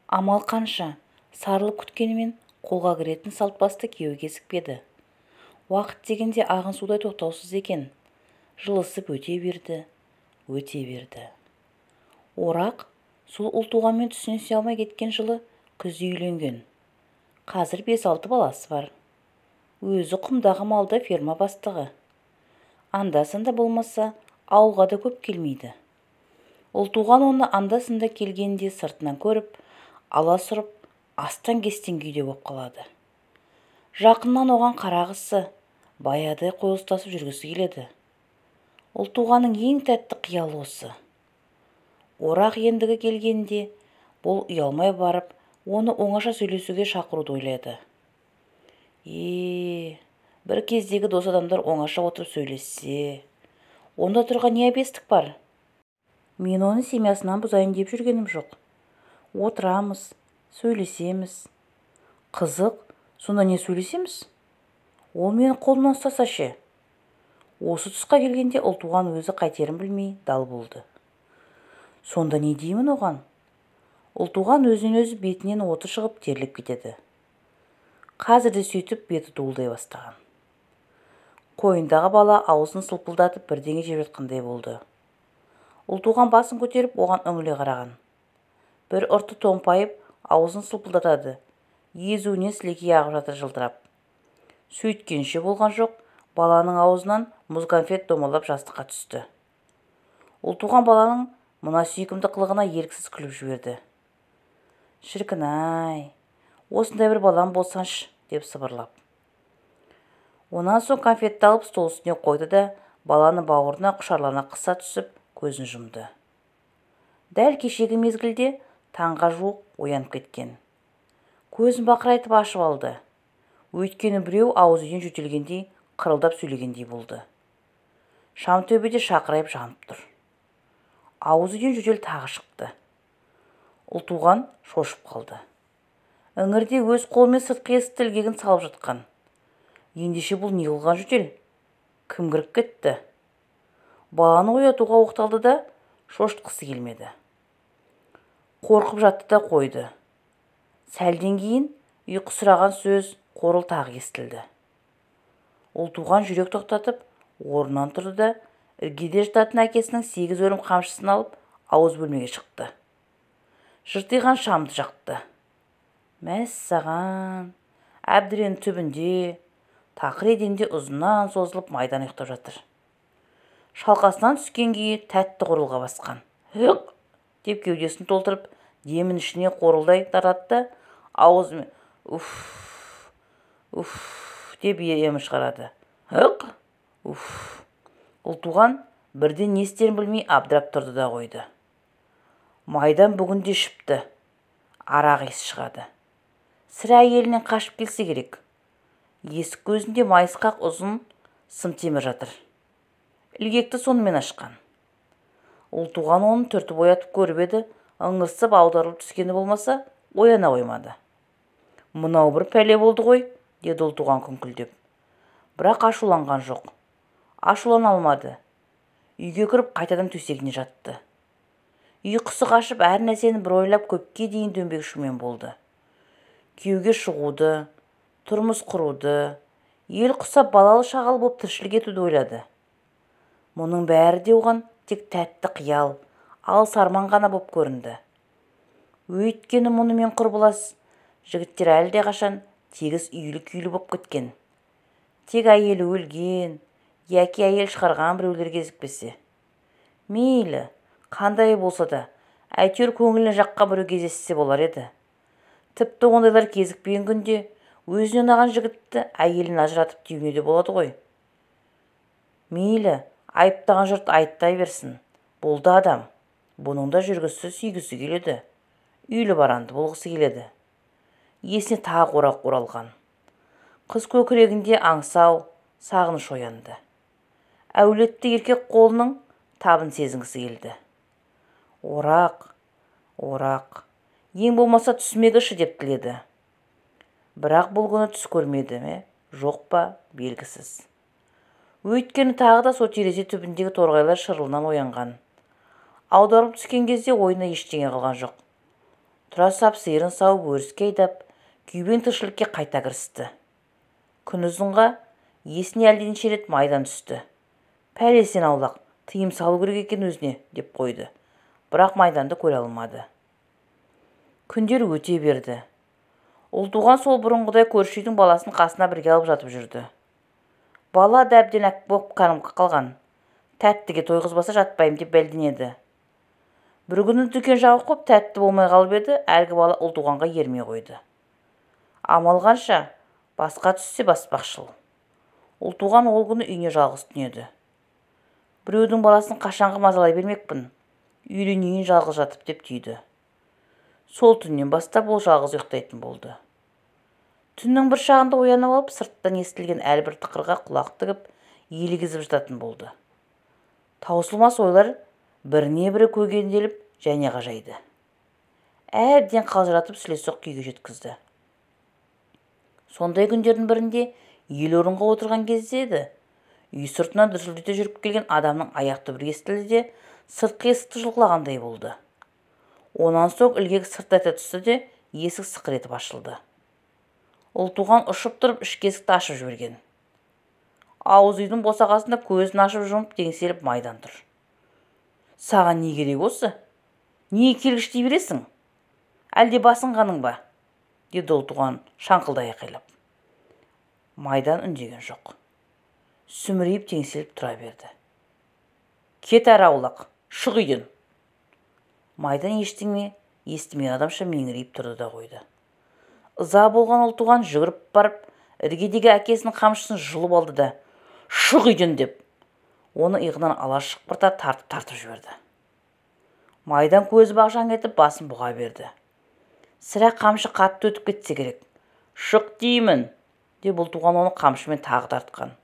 Амал қанша, сарылып күткенімен қолға кіретін салтбасты күйеу кезікпеді. Уақыт дегенде ағын судай тоқтаусыз екен. Жылысып өте берді, өте берді. Орақ сол Ұлтуғанмен түсінісе алмай кеткен жылы күзде үйленген. Қазір 5-6 баласы бар. Өзі құмдағы малда ферма бастығы. Анда-санда болмаса, ауылға да көп келмейді. Ұлтуған оны анда-санда келгенде сыртынан көріп, аласұрып, астан-кестен күйде боп қалады. Жақыннан оған қарағысы, баяғыдай қол ұстасып жүргісі келеді. Ұлтуғанның ең тәтті қиялы осы. Орақ ендігі келгенде бұл ұялмай барып, оны оңаша сөйлесуге шақыруды ойлады. Бір кездегі дос адамдар оңаша отырып сөйлессе, онда тұрған не әбестік бар? Мен оны семьясынан бұзайын деп жүргенім жоқ. Отырамыз, сөйлесеміз. Қызық, сонда не сөйлесеміз? Ол мені қолымнан ұстаса ше? Осы тұсқа келгенде Ұлтуған өзі қайтерін білмей дал болды. Сонда не деймін оған? Ұлтуған өзінен өзі бетінен оты шығып терлеп кетеді. Қазір де сөйтіп беті дуылдай бастаған. Қойындағы бала аузын сылпылдатып бірдеңе жеп жатқандай болды. Ұлтуған басын көтеріп оған үңіле қараған. Бір ұрты томпайып аузын сылпылдатады. Езуінен сілекей ағып жатыр жылтырап. Сөйткенше болған жоқ, баланың аузынан мұз конфет домалап жастыққа түсті. Ұлтуған баланың мына сүйкімді қылығына еріксіз күліп жіберді. Шіркін-ай, осындай бір балам болсаншы, деп сыбырлап. Онан соң конфетті алып стол үстіне қойды да, баланы бауырына құшарлана қыса түсіп, көзін жұмды. Дәл кешегі мезгілде таңға жуық оянып кеткен. Көзін бақырайтып ашып алды. Өйткені біреу ауыз үйден жөтелгендей, қырылдап сөйлегендей болды. Шам төбеде шақырайып жанып тұр. Ауыз үйден жөтел тағы шықты. Ұлтуған шошып қалды. Іңірде өз қолымен сыртқы есікті ілгегін салып жатқан. Ендеше бұл не қылған жөтел? Кім кіріп кетті? Баланы оятуға оқталды да, шошытқысы келмеді. Қорқып жатты да қойды. Сәлден кейін ұйқысыраған сөз қорыл тағы естілді. Ұлтуған жүрек тоқтатып, орнынан тұрды да, іргеде жататын әкесінің 8 өрім қамшысын алып, ауыз бөлмеге шықты. Жыртиған шамды жақты. Мәссаған, әбдіренің түбінде, тақыр еденде ұзыннан созылып майдан ұйықтап жатыр. Шалқасынан түскен күйі тәтті қорылға басқан. «Ық!» деп кеудесін толтырып, демін ішіне қорылдай тартады да, аузымен «уф, уф» деп емі шығарады. «Ық! Уф!» Ұлтуған бірден не істерін білмей абдырап тұрды да қойды. Майдан бүгін де ішіпті. Арақ иісі шығады. Сірә әйелінен қашып келсе керек. Есік көзінде майысқақ ұзын сым темір жатыр. Ілгекті сонымен ашқан. Ұлтуған оны түртіп оятып көріп еді, ыңырсып аударылып түскені болмаса, ояна қоймады. Мынау бір пәле болды ғой, деді Ұлтуған күңкілдеп. Бірақ ашуланған жоқ. Ашулана алмады. Үйге кіріп қайтадан төсегіне жатты. Ұйқысы қашып әр нәрсені бір ойлап көпке дейін дөңбекшумен болды. Күйеуге шығуды, тұрмыс құруды, ел құсап балалы шағалы боп тіршілік етуді ойлады. Мұның бәрі де оған тек тәтті қиял, алыс арман ғана боп көрінді. Өйткені мұнымен құрбылас жігіттер әлде қашан тегіс үйлі-күйлі боп кеткен. Тек әйелі өлген, яки әйел шығарған біреулер кезікпесе. Мейлі, қандай болса да, әйтеуір көңіліне жаққан біреу кездессе болар еді. Тіпті ондайлар кезікпеген күнде өзіне ұнаған жігітті әйелін ажыратып тиюіне де болады ғой. Мейлі, айыптаған жұрт айыптай берсін. Бұл да адам. Бұның да жүргісі сүйгісі келеді. Үйлі баранды болғысы келеді. Есіне тағы орақ оралған. Қыз көкірегінде аңсау, сағыныш оянды. Әулетті еркек қолының табын сезінгісі келді. Орақ, орақ, ең болмаса түсіме кірші деп тіледі. Бірақ бұл күні түс көрмеді ме, жоқ па, белгісіз. Өйткені тағы да сол терезе түбіндегі торғайлар шырылынан оянған. Аударылып түскен кезде ойына ештеңе қалған жоқ. Тұра сап сиырын сауып өріске айдап, күйбең тіршілікке қайта кірісті. Күн ұзынға есіне әлденеше рет Майдан түсті. Пәлесінен аулақ, тыйым салу керек екен өзіне, деп қойды. Бірақ Майданды көре алмады. Күндер өте берді. Ұлтуған сол бұрынғыдай көрші үйдің баласын қасына бірге алып жатып жүрді. Бала да әбден боп қалған. Тәттіге тойғызбаса жатпаймын деп бәлденеді. Бір күні дүкен жабық боп тәтті болмай қалып еді, әлгі бала Ұлтуғанға ермей қойды. Амал қанша, басқа түссе баспақшыл. Ұлтуған ол күні үйіне жалғыз түнеді. Біреудің баласын қашанғы мазалай бермекпін, үйренейін жалғыз жатып деп түйді. Сол түннен бастап ол жалғыз ұйықтайтын болды. Түннің бір шағында оянып алып, сырттан естілген әлбір тықырға құлақ тігіп, елегізіп жататын болды. Таусылмас ойлар біріне бірі көгенделіп және ғажайды. Әбден қалжыратып сүлесоқ күйге жеткізді. Сондай күндердің бірінде ел орынға отырған кезде еді, үй сыртынан дүрсілдете жүріп келген адамның аяқ дүбірі естілді де, сыртқы есікті жұлқылағандай болды. Онан соң ілгек сырт ете түсті де, есік сықыр етіп ашылды. Ұлтуған ұшып тұрып ішкі есікті ашып жіберген. Ауыз үйдің босағасында көзін ашып жұмып теңселіп Майдан тұр. Саған не керек осы? Не келгіштей бересің? Әлде басынғаның ба? Деді Ұлтуған шаңқылдай айқайлап. Майдан үндеген жоқ. Сүмірейіп теңселіп тұра берді. Кет әрі аулақ, шық үйден. Майдан ештеңе естімеген адамша меңірейіп тұрды да қойды. Ыза болған Ұлтуған жүгіріп барып, іргедегі әкесінің қамшысын жұлып алды да, шық үйден деп, оны иығынан ала шықпырта тартып-тартып жіберді. Майдан көзі бағжаң етіп басын бұға берді. Сірә қамшы қатты өтіп кетсе керек. Шық деймін, деп Ұлтуған оны қамшымен тағы тартқан.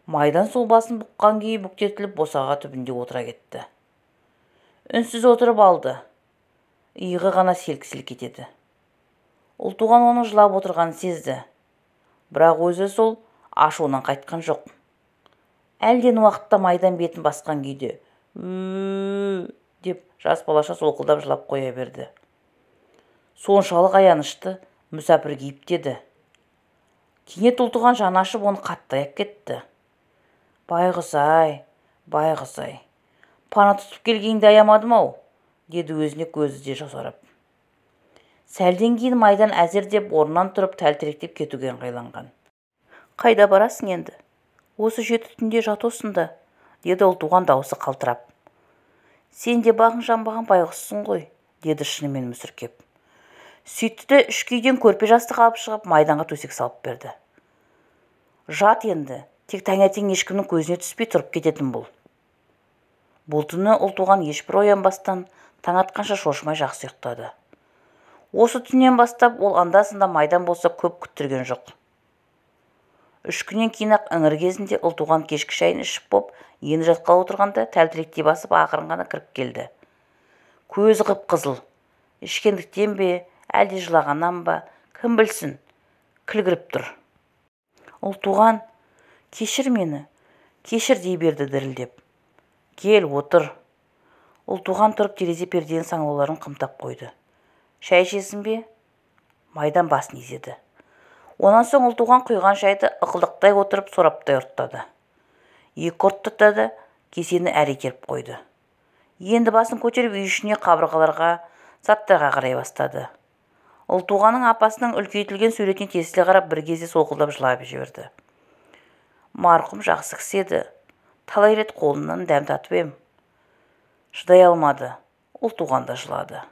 Майдан сол басын бұққан күйі бүктетіліп босаға түбінде отыра кетті. Үнсіз отырып алды. Иығы ғана селк-селк етеді. Ұлтуған оның жылап отырғанын сезді. Бірақ өзі сол ашуынан қайтқан жоқ. Әлден уақытта Майдан бетін басқан күйде деп жас балаша солқылдап жылап қоя берді. Соншалық аянышты мүсәпір кейіптеді. Кенет Ұлтуған жаны ашып оны қатты аяп кетті. Байғұс-ай, байғұс-ай, пана тұтып келгенде аямадым-ау, деді өзіне көзі де жасарып. Сәлден кейін Майдан әзір деп орнынан тұрып тәлтіректеп кетуге ыңғайланған. Қайда барасың енді? Осы жеті түнде жат осында, деді Ұлтуған даусы қалтырап. Сен де бағың жанбаған байғұссың ғой, деді шынымен мүсіркеп. Сөйтті де ішкі үйден көрпе жастық алып шығып Майданға төсек салып берді. Жат енді, тек таңертең ешкімнің көзіне түспей тұрып кететін бол. Бұл түні Ұлтуған ешбір оянбастан таң атқанша шошымай жақсы ұйықтады. Осы түннен бастап ол анда-санда Майдан болса көп күттірген жоқ. 3 күннен кейін-ақ іңір кезінде Ұлтуған кешкі шайын ішіп боп, енді жатқалы отырғанда тәлтіректей басып ақырын ғана кіріп келді. Көзі қып-қызыл. Ішкендіктен бе, әлде жылағаннан ба, кім білсін, кілгіріп тұр. Ұлтуған, кешір мені, кешір дей берді дірілдеп. Кел, отыр. Ұлтуған тұрып терезе перденің саңылауларын қымтап қойды. Шай ішесің бе? Майдан басын изеді. Онан соң Ұлтуған құйған шайды ықылдықтай отырып сораптай ұрттады. Екі ұрттады да кесені әрі итеріп қойды. Енді басын көтеріп үй ішіне қабырғаларға, заттарға қарай бастады. Ұлтуғанның апасының үлкейтілген суретіне тесіле қарап бір кезде солқылдап жылап жіберді. Марқұм жақсы кісі еді. Талай рет қолынан дәм татып ем. Шыдай алмады. Ұлтуған да жылады.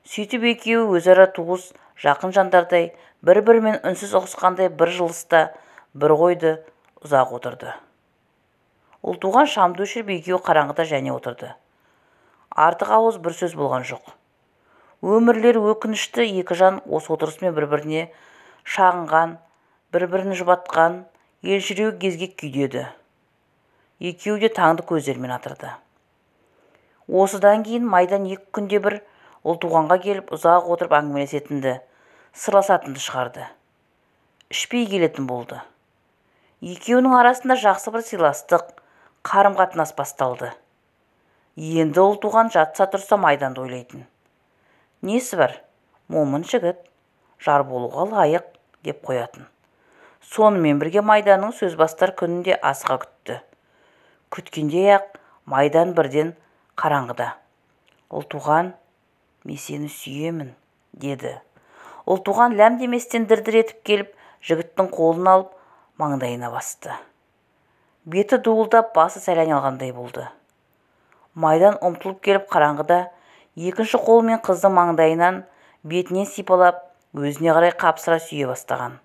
Сөйтіп екеуі өзара туыс, жақын жандардай, бір-бірімен үнсіз ұғысқандай бір жылыста бір қойды, ұзақ отырды. Ұлтуған шамды өшіріп екеуі қараңғыда және отырды. Артық ауыз бір сөз болған жоқ. Өмірлері өкінішті екі жан осы отырысымен бір-біріне шағынған, бір-бірін жұбатқан, елжіреу кезге күйдеді. Екеуі де таңды көздерімен атырды. Осыдан кейін Майдан 2 күнде бір Ұлтуғанға келіп ұзақ отырып әңгімелесетінді, сырласатынды шығарды. Ішпей келетін болды. Екеуінің арасында жақсы бір сыйластық, қарым-қатынас басталды. Енді Ұлтуған жатса тұрса Майданды ойлайтын. Несі бар, момын жігіт, жар болуға лайық, деп қоятын. Сонымен бірге Майданның сөз бастар күнін де асыға күтті. Күткендей-ақ Майдан бірден қараңғыда: "Ұлтуған, мен сені сүйемін", деді. Ұлтуған ләм деместен дір-дір етіп келіп, жігіттің қолын алып, маңдайына басты. Беті дуылдап, басы сәл айналғандай болды. Майдан ұмтылып келіп қараңғыда екінші қолымен қыздың маңдайынан, бетінен сипалап, өзіне қарай қапсыра сүйе бастаған.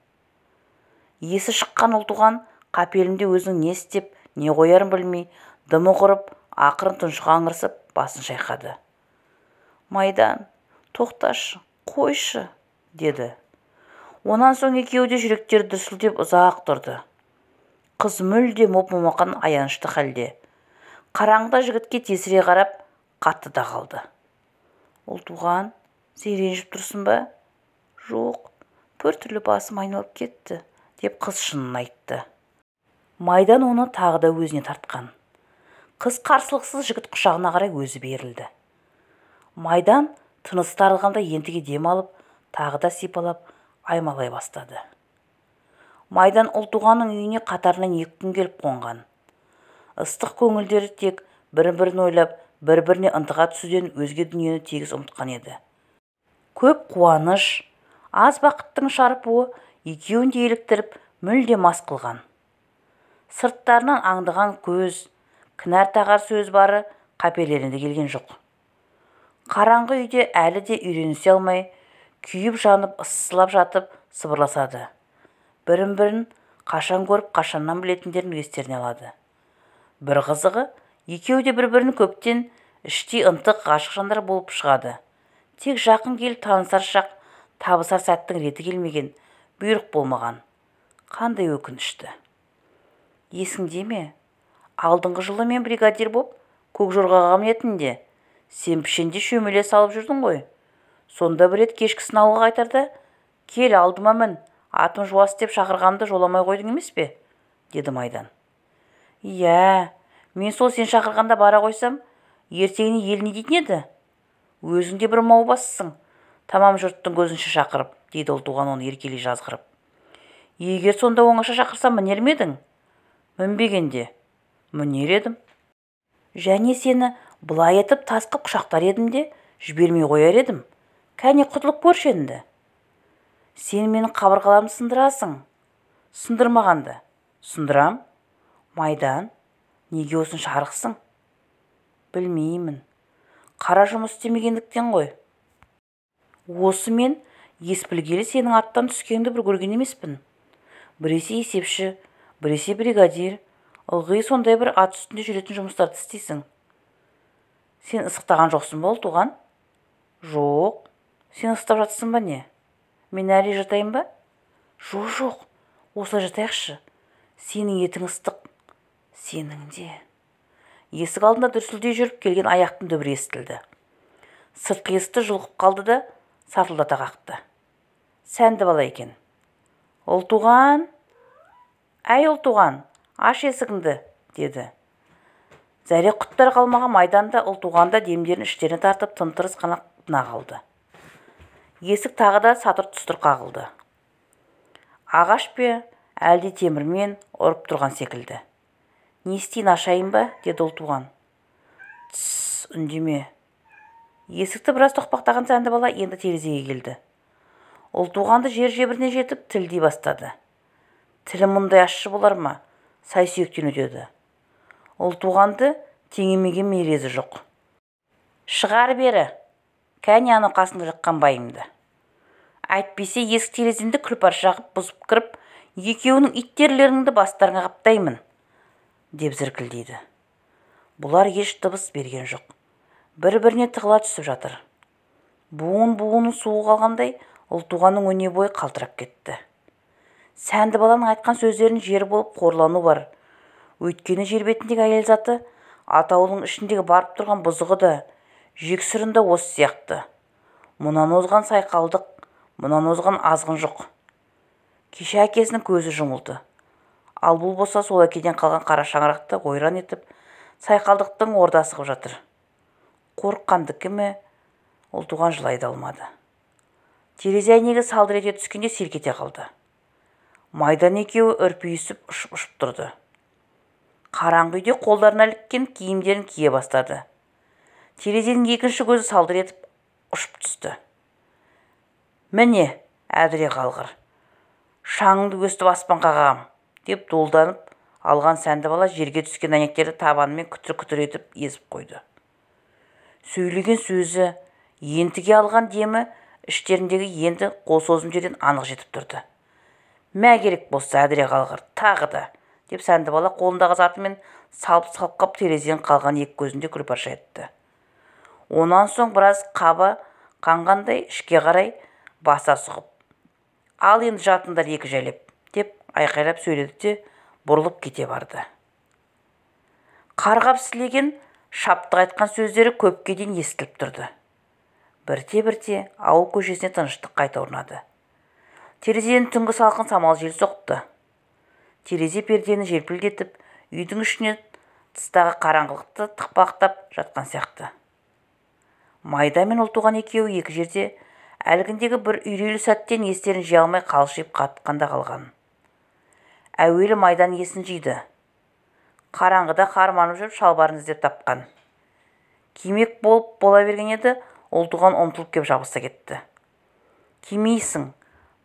Есі шыққан Ұлтуған қапелімде өзінің не істеп, не қоярын білмей, дымы құрып, ақырын тұншыға ыңырсып, басын шайқады. "Майдан, тоқташы, қойшы", деді. Онан соң екеуі де жүректері дүрсілдеп ұзақ тұрды. Қыз мүлде моп-момақан аянышты халде. Қараңғыда жігітке тесірейе қарап, қатты да қалды. "Ұлтуған, сен ренжіп тұрсың ба?" "Жоқ, біртүрлі басым айналып кетті", деп қыз шынын айтты. Майдан оны тағы да өзіне тартқан. Қыз қарсылықсыз жігіт құшағына қарай өзі берілді. Майдан тынысы тарылғандай ентіге дем алып, тағы да сипалап, аймалай бастады. Майдан Ұлтуғанның үйіне қатарынан 2 күн келіп қонған. Ыстық көңілдері тек бір-бірін ойлап, бір-біріне ынтыға түсуден өзге дүниені тегіс ұмытқан еді. Көп қуаныш, аз бақыттың шарпуы екеуін де еліктіріп, мүлде мас қылған. Сырттарынан аңдыған көз, кінәр тағар сөз бары қаперлеріне де келген жоқ. Қараңғы үйде әлі де үйренісе алмай, күйіп жанып, ысылап жатып сыбырласады. Бірін-бірін қашан көріп, қашаннан білетіндерін естеріне алады. Бір қызығы, екеуі де бір-бірін көптен іштей ынтық ғашық жандар болып шығады. Тек жақын келіп танысар шақ, табысар сәттің реті келмеген, бұйрық болмаған. Қандай өкінішті. "Есіңде ме? Алдыңғы жылы мен бригадир боп, көк жорғаға мінетінде, сен пішенде шөмеле салып жүрдің ғой. Сонда бір рет кешкісін ауылға қайтарда, кел алдыма мін, атым жуас деп шақырғанымды жоламай қойдың емес пе?" деді Майдан. "Иә, мен сол сен шақырғанда бара қойсам, ертеңіне ел не дейтін еді? Өзің де бір маубассың, тамам жұрттың көзінше шақырып", дейді Ұлтуған оны еркелей жазғырып. "Егер сонда оңаша шақырсам, мінер ме едің?" "Мінбегенде, мінер едім. Және сені былай етіп тас қып құшақтар едім де, жібермей қояр едім. Кәне, құтылып көрші енді. Сен менің қабырғаларымды сындырасың." "Сындырмағанда." "Сындырам." "Майдан, неге осынша арықсың?" "Білмеймін. Қара жұмыс істемегендіктен ғой. Осы мен ес білгелі сенің аттан түскеніңді бір көрген емеспін. Біресе есепші, біресе бригадир, ылғи сондай бір ат үстінде жүретін жұмыстарды істейсің. Сен ысықтаған жоқсың ба, Ұлтуған?" "Жоқ. Сен ыстап жатсың ба не? Мен әрі жатайын ба?" "Жоқ, жоқ, осылай жатайықшы. Сенің етің ыстық. Сенің де." Есік алдында дүрсілдей жүріп келген аяқтың дүбірі естілді. Сыртқы есікті жұлқып қалды да сартылдата қақты. Сәнді бала екен. "Ұлтуған, әй Ұлтуған, аш есігіңді", деді. Зәре құттары қалмаған Майдан да, Ұлтуған да демдерін іштеріне тартып, тым-тырыс қана тына қалды. Есік тағы да сатыр-тұстыр қағылды. Ағаш пе, әлде темірмен ұрып тұрған секілді. "Не істейін, ашайын ба?" деді Ұлтуған. "Тс, үндеме." Есікті біраз тоқпақтаған сәнді бала енді терезеге келді. Ұлтуғанды жер жебіріне жетіп тілдей бастады. Тілі мұндай ащы болар ма, сай сүйектен өтеді. Ұлтуғанды теңемеген мерезі жоқ. "Шығар бері, кәне анау қасында жатқан байыңды. Әйтпесе есік терезеңді күлпарша қып бұзып кіріп, екеуінің иттерілеріңді бастарыңа қаптаймын", деп зіркілдейді. Бұлар еш дыбыс берген жоқ. Бір-біріне тығыла түсіп жатыр. Буын-буынын суы қалғандай Ұлтуғанның өне бойы қалтырап кетті. Сәнді баланың айтқан сөздерін жер болып қорлану бар. Өйткені жер бетіндегі әйел заты атаулының ішіндегі барып тұрған бұзығы да, жексұрын да осы сияқты. Мұнан озған сайқалдық, мұнан озған азғын жоқ. Кеше әкесінің көзі жұмылды. Ал бұл болса сол әкеден қалған қара шаңырақты ойран етіп, сайқалдықтың ордасы қып жатыр. Қорыққандікі ме, Ұлтуған жылай да алмады. Терезе әйнегі салдыр ете түскенде селк ете қалды. Майдан екеуі үрпиісіп ұшып-ұшып тұрды. Қараңғы үйде қолдарына іліккен киімдерін кие бастады. Терезенің екінші көзі салдыр етіп ұшып түсті. Міне, әдіре қалғыр, шаңыңды өстіп аспанға қағам, деп долданып алған сәнді бала жерге түскен әйнектерді табанымен күтір-күтір етіп езіп қойды. Сөйлеген сөзі, ентіге алған демі іштеріндегі енді қол созым жерден анық жетіп тұрды. Мә керек болса, әдіре қалғыр, тағы да, деп сәнді бала қолындағы затымен салып-салып қап терезеден қалған екі көзінде күлпарша етті. Онан соң біраз қаба қанғандай ішке қарай баса сұғып, ал енді жатыңдар екі жәлеп, деп айқайлап сөйледі де бұрылып кете барды. Қарғап сілеген, шаптық айтқан сөздері көпке дейін естіліп тұрды. Бірте-бірте ауыл көшесіне тыныштық қайта орнады. Терезеден түнгі салқын самал жел соқты. Терезе пердені желпілдетіп, үйдің ішіне тыстағы қараңғылықты тықпақтап жатқан сияқты. Майда мен Ұлтуған екеуі екі жерде әлгіндегі бір үйрейлі сәттен естерін жия алмай қалшиып қатқанда қалған. Әуелі Майдан есін жиды. Қараңғыда қарманып жүріп шалбарын іздеп тапқан. Кимек болып бола берген еді, Ұлтуған ұмтылып кеп жабыса кетті. Кимейсің,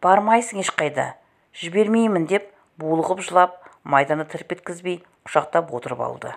бармайсың ешқайда, жібермеймін деп булығып жылап, Майданды тырп еткізбей құшақтап отырып алды.